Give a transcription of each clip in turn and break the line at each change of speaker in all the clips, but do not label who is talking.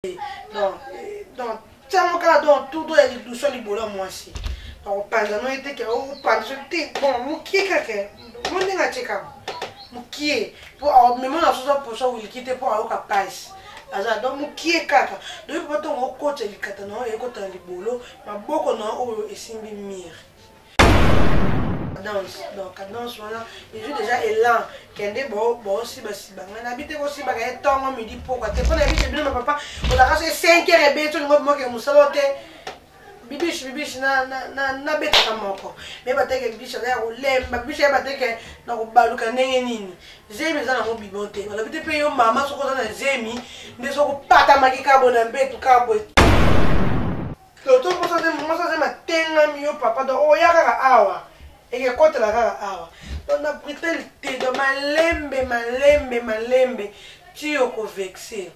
Donc donc tiango kaka donc tout do ya liduso ya libolo ya mwasi bakopanza no ye te ke opanza soki te bon mokie kaka mo ndenge atie kaka mokie mpo amema na soso poso awiliki te mpo ayoka pasi aza donc mokie kaka donc papa ntongo okotya likata na yo ekota na libolo maboko na yo oyo esimbi mire cadence donc cadence wana ezwi déjà élan kende bosibasiba ngai nayebi te kosibaka ye ntongo midi pokwa te mpo nayebi te bino bapapa ozalaka so 5 heures ebeti olingo bimoke mosala te bibishi bibishi nabetaka moko meyeba teke bibishi aza ya kolemba bibishi ayeba teke na kobaluka ndenge nini zemi eza nango bibon te balobi te mpe yo mama soki oza na zemi nde soki opatamaki kabo na mbetu kabo Toto mposa te mwasi aza matengami yo papa donc oya kaka awa ekekotela kaka awa donc na britel te donc malembe malembe malembe ti okovexe.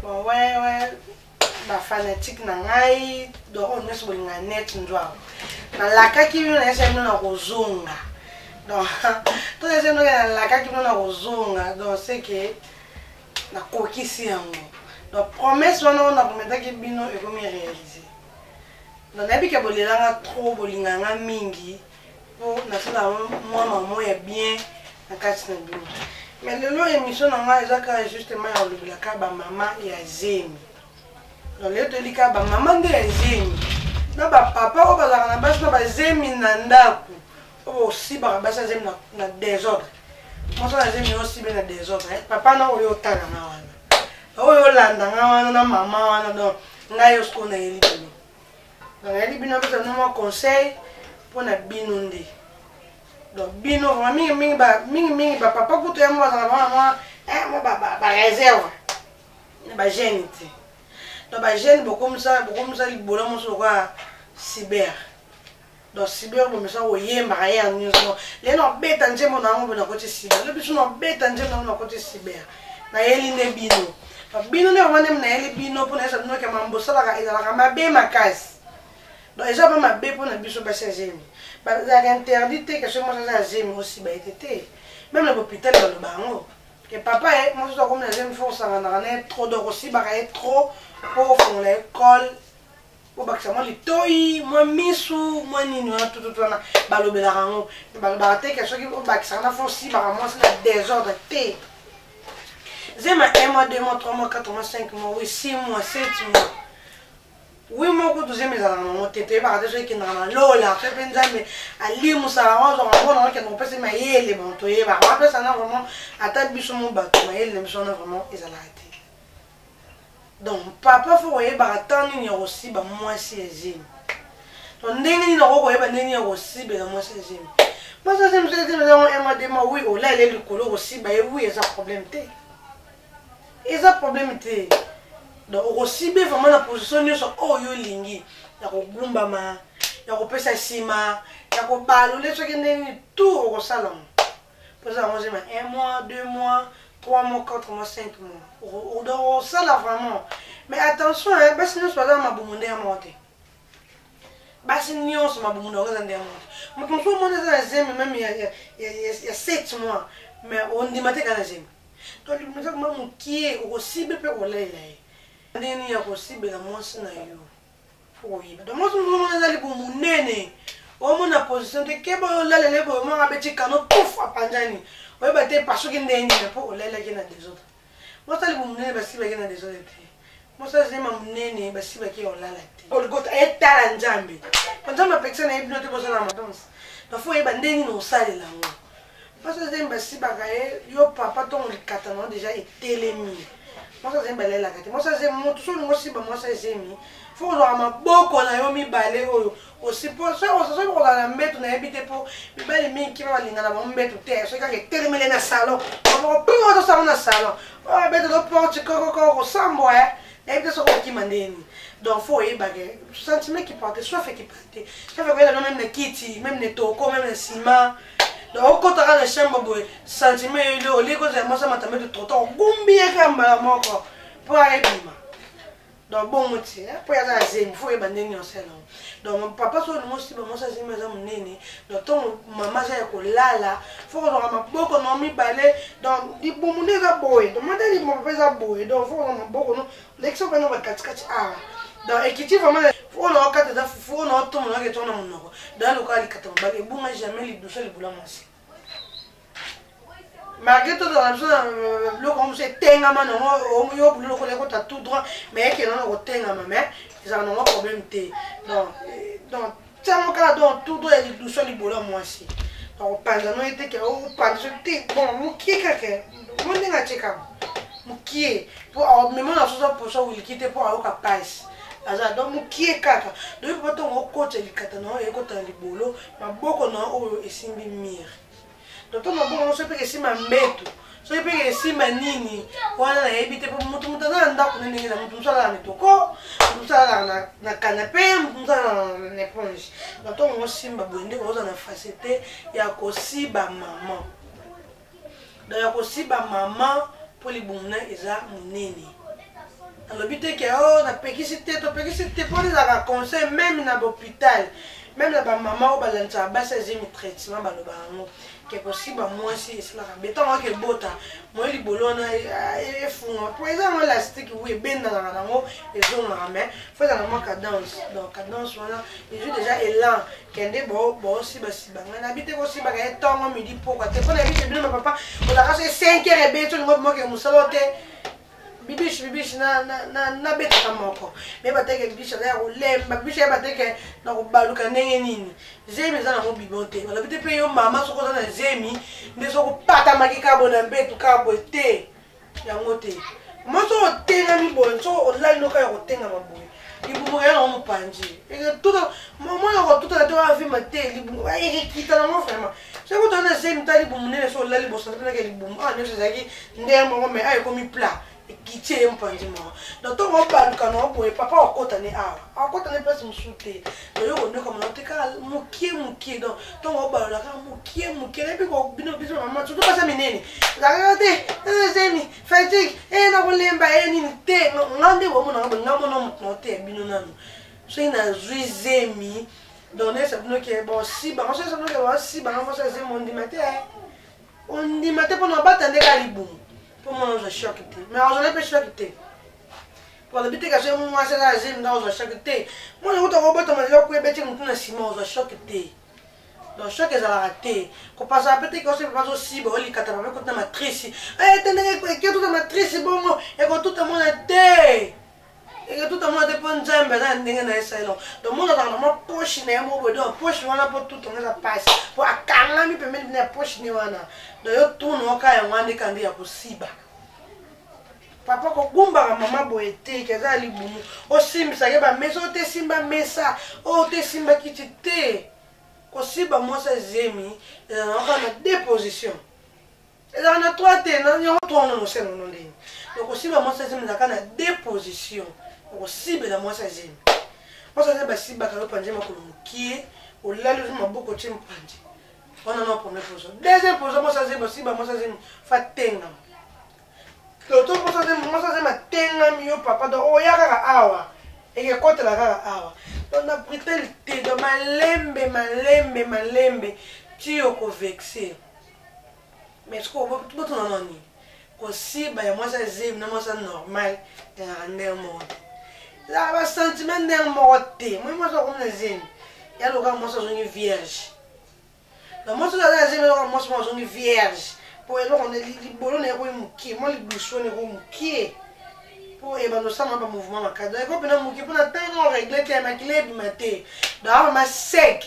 Bon, ouais, ouais, ba fanatique na ngai donc oyo nyonso bolinga net nzwao nalakaki bino nayesa bino na kozonga donc toyesa bino nalakaki bino na kozonga donc c'est que nakokisi yango donc promesse wana oyo naprometaki bino ekomi réalise donc nayebi ke bolelanga trop bolinganga mingi po nasala mwa mamo ya bien na kati na bino mais lelo émission na ngai eza kaka justement ya kolobela kaka bamama ya zemi donc lelo toyeli kaka bamama nde ya zemi na bapapa oyo bazalaka na basi na bazemi na ndako oyo bosibaka basi ya zemi na desordre mwasi na zemi osibe na desordre papa na oyo otala nga wana oyo olanda nga wana na mama wana donc ngai yo sikoyo nayeli bino Donc nayeli bino napesa bino mwa conseil mpo na bino nde donc bino vraiment mingi mingi ba mingi mingi ba papa kutu yango bazala mwa mwa eh, mwa ba ba, ba réserve na ba jeune te donc ba jeune bokomisa bokomisa libolo mosusu lokola cyber donc cyber bomesa koyembaka ye yango nyonso lelo nabeta nzembo na yango boye nakoti cyber lobi biso nabeta nzembo na yango nakoti cyber nayeli nde bino bino nde vraimen nde nayeli bino mpo nayesa bino ke mambo osalaka ezalaka mabe makasi donc eza mpe mabe mpo na biso basi ya zemi bazalaka interdit te ke soki mwasi aza ya zemi osiba ye te te meme na bopital baloba yango ke papa ye mwasi ozo akomi na zemi fo osanganaka na ye trop donc osibaka ye trop mpo ofongola ye cole Bobakisa mwa litoyi, mwa misu, mwa nini wana tututu wana balobelaka yango. Balobaka te ke soki obakisaka na fo osibaka mwasi na desordre te. Zema 1 mois, 2 mois, 3 mois, 4 mois, 5 mois, oui, 6 mois, 7 mois. Oui, moko kutu zemi ezalaka nango te, toyebaka te soki ekendaka na lola, soki mpe Nzambe alimusaka yango azwaka yango nango akende kopesa mayele, bon toyebaka. Apesa na vraiment ata biso mo bato mayele na biso wana vraiment ezalaka te. Donc papa faut koyebaka temps nini ya kosiba mwasi ya zemi. Donc ndenge nini okoki koyeba ndenge nini ya kosibela mwasi ya zemi. Mwasi ya zemi soki zemi eza un mois deux mois oui olala ye likolo okosiba ye oui eza problème te. Eza problème te. Donc okosibe vraiment na position nyonso oyo olingi ya kogumbama ya kopesa nsima ya kobalole soki ndenge nini tout okosala yango. Poza yango zema 1 mois, 2 mois, 3 mois, 4 mois, 5 mois. Donc osala vraiment. Mais attention, hein, basi nyonso baza na mabumu ndenge moko te. Basi nyonso mabumu na bango eza ndenge moko te. Moto mosusu omoni aza na zemi meme ya, ya, ya, ya, ya 7 mois, mais ondima te kaka na zemi. Donc libumu eza vraiment mokie, okosibe mpe kolalela ye. Ndenge nini ya kosibela mwasi na yo? Okoyeba. Donc mwasi mosusu omona aza libumu monene, omona position te, keba oyo olalele boye, omona abeti kano, pouf, apanzani. Oyeba te epasuki ndenge nini, mpo olalelaki na desordre. Mwasi ya libumu monene basibaki na desordre te. Mwasi ya zema monene basibaki ya olala te. Golgotha etala Nzambe. Po Nzambe apekisa na ye bino te bosala madanse. Donc faut oyeba ndenge nini osalela yango. Mwasi ya zemi basibaka ye, yo papa ntongo likata na yo deja etelemi. Mwasi ya zemi balelaka te. Mwasi ya zemi moto soki olingi osiba mwasi ya zemi, faut kozwaka maboko na yo mibale oyo osi po soki okozala na mbeto nayebi te po mibali mingi kima balinga na bango mbeto te soki kaka etelemele na salon maboko po ozosango na salon oyo beto to porte kokoko kosambwa eh. Nayebi te soki okima ndenge nini. Donc faut oyeba ke sentiment qui porte soif qui porte. Soif ekoyela no meme na kiti, meme na etoko, meme na ciment. Donc okotaka na chambre boye, sentiment eyeli, olie kozala mwasi amata mbeto trop tard, ogumbi ye kaka mbala moko mpo ayebima. Donc bongo ti mpo ye aza na zemi, fo oyeba ndenge nyonso ya nango. Donc papa, soki olingi osiba mwasi azemi aza monene, donc ntongo mama aza ya kolala, fo kozwaka maboko na mibale. Donc libumu nde eza boye, donc mata libumu papa eza boye, donc fo kozwa maboko no lekisa opena bakatikati awa. Donc ekiti vraiment, fo na okata eza fufu, fo na otomona oke na monoko. Donc lokola likata mobali ebunga jamais liduso libula mwasi, malgré tozala biso na biloko mosusu etengama nango, yo bulu lokola ekota tout droit, mais ekenda na kotengama, mais ezala nango problème te. Donc tiango kaka, donc tout droit ya liduso libola mwasi. Donc opanza no ete ke opanza te, bon, mokie kaka mo ndenge atie kaka mokie, po mema na soso poso wiliki te, mpo ayoka pasi aza. Donc mokie kaka. Donc po ntongo okotya likata na oyo ekota na libolo, maboko na oyo esimbi mire. Donc to maboko ngo soki mpe esimba mbeto, soki mpe esimba nini wana, nayebi te, po motu moto aza na ndako na ndenge na motu mosu alala na etoko, motu mosu alalaka na canapé, motu mosu alalaka na éponge. Donc ntongo osimba boye nde oza na facilité ya kosiba mama, donc ya kosiba mama mpo libumu na eza monene. Nalobi te ke o napekisi te, topekisi te, mpo ezalaka conseil même na bahôpital, même na bamama oyo balandisaka basi azemi traitement, balobaka yango ke kosiba mwasi esalaka be ntango ake ebota moye libolo wana efunga, mpo eza yango élastique, wi, ebendanaka nango, ezongaka, mais fo ezala mwa cadence. Donc cadence wana ezwi déjà élan, kende boosibasiba. Ngai nayebi te kosibaka ye ntongo, midi, pokwa te, mpo nayebi te bino bapapa ozalaka so 5 heures ebeti, olingo bimoke mosala te, bibishi bibishi nabetaka moko, me bateke bibishi aza ya kolemba, bibishi ayeba teke na kobaluka ndenge nini. Zemi eza nango bibon te, balobi te mpe yo mama soki oza na zemi nde soki opatamaki kaka boye na mbetu kaka boye te, yango te. Mo soki otengami boye, soki olali noka ya kotengama boye, libumu ya nango mopanzi mwana kotutana te, avima te, libumu ekekita nango vraiment. Soki otala na zemi, ta libumu nene, so olali bosana mpenaka libumu awa nyonso ezalaki ndenge moko, mais awa ekomi plat, ekiti ye mopanzi moko. Donc ntongo obaluka na boye, papa okota ne awa, akota ne place mosusu te. Donc yo konyoka mona te kaka mokie mokie. Donc ntongo obalola kaka mokie mokie, nayebi bino biso mama, surtout basa minene, ezalaka te zemi fatigue e na kolemba e nini te. Nga nde bomonanga boye, nga mona moto na te ya bino nanu soki nazwi zemi. Donc nayesa bino ke bosibanga, soki bino ke bosibanga mwasi azemi, ondima te, ondima te, mpona obata nde kaka libumu, mpo mwana ozwa choc te, mais ozala mpe choc te. Po alobi te kasi mwasi aza azemi nde ozwa choc te. Mwana kuta kobotama lelo, ebeti motu na nsima, ozwa choc te. Donc choc ezalaka te, kopasaka mpe te ke oso papa azosiba olikata papa ekota na matrice te, ndenge eketuta matrice bongo ekotuta mwana te, ekotuta mwana te, mpo Nzambe aza na ndenge na ye salelo. Donc mwana azalaka na mwa poche na ye moko boye, donc poche wana mpo tuta ngo eza pasi, mpo akangami pembeni pene ya poche ne wana. Donc yo tuna oka yango wana ndeka nde ya kosiba papa, kogumbaka mama boye te ke aza ya libumu, osimbisake bamesa oyo te, simba mesa oyo te, simba kiti te. Kosiba mwasi azemi ezalaka na deux positions, ezalaka na trois te, yango trois wana nosala ngo ndenge. Donc kosiba mwasi azemi ezalaka na deux positions. Okosibela mwasi azemi, mwasi azemi basibaka yo panzi makolo mokie, olali, ozwi maboko, otie mopanzi wana na première position. Deuxième position, mwasi azemi osiba mwasi azemi fa tengama toto, mwasi azemi atengami, yo papa donc oya kaka awa, ekekotela kaka awa. Donc na britele te, donc malembe malembe malembe ti okovexe. Mais sikoyo botuna nani, kosiba ya mwasi azemi na mwasi normal ezalaka ndenge moko te, ezalaka basentiment ndenge moko te. Moi mwasi akomi na zemi ya loka mwasi azongi vierge, donc mwasi oyo aza na zemi eloka mwasi moko azongi vierge, mpo eloko libolo na ekomi mokie, mwa lidusu wana ekomi mokie, mpo ebanda osala bamouvement makasi. Donc ekomi mpena mokie mpona ntango règle te, ya makila ebima te, donc amama sec.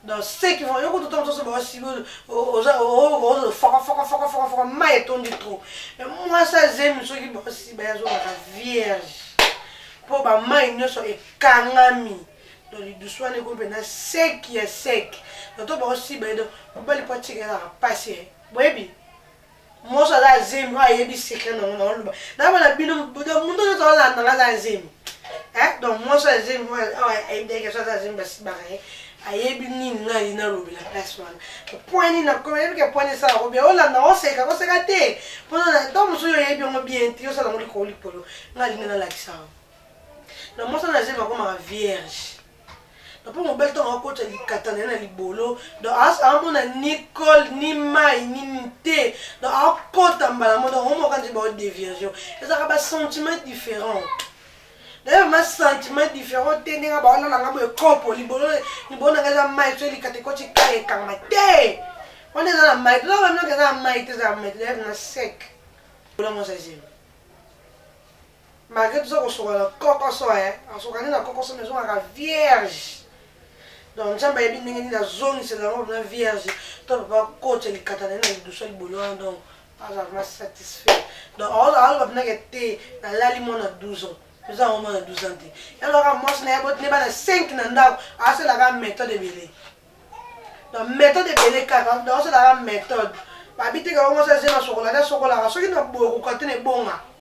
Donc sec yo kutu ntango mosusu baosibi oza foko foko foko foko foko, mai etondi trop. Mais mwasi azemi soki baosiba ye azongaka vierge, mpo bamai nyonso ekangami. Donc lidusu wana ekomi mpena sec ya sec. Donc to baosiba ye, donc mobali mpo atika ezalaka mpasi. Boyebi mwasi aza azemi oyo ayebi secret nango, naoloba nayeba na bino, mundu nyonso aolandanga aza azemi. Donc mwasi azemi oyo ayebi deke so aza azemi basibaka ye. Ayebi nini ngai nalobela place wana? Point nini nakomi? Ayebi ke point esala ko bien. Olanda oseka, koseka te, mpona ntango mosusu oyebi yango bien te, osala yango likolo likolo. Ngai alingi nalakisa yango na mwasi na zemi akomaka vierge. Na mpo mobali ntango akotya likata na ye na libolo, donc amona ni cole ni mai nini te, donc akota mbala mo, donc omoka nde baodevierge. Ezalaka basentiment différent. D'ailleurs, ma sentiment différent te ndenge baolala nga boye, kopo libolo, libolo na nga eza mai so elikata ekoti kala ekangama te. Wana eza na mai te, eza na mai te, eza na mai te. D'ailleurs, na sec bolango eza zemi, malgré toza kosokola na kokoso, asokola nde na kokoso, mais ezongaka vierge. Donc Nzambe ayebi ndenge nini azongisela yango na vierge to papa kotya likata na ye na lidusu ya libolo wana. Donc aza vraiment satisfait. Donc aloba mpinake te, nalali mwana 12 ans, eza yango mwana 12 ans te, yalaka mwasi na ye botine bana 5 na ndako, asalaka méthode ebele. Donc méthode ebele kaka, donc asalaka méthode babi te kaka mwasi azema sokola te, asokolaka soki na boye koka te na ebonga.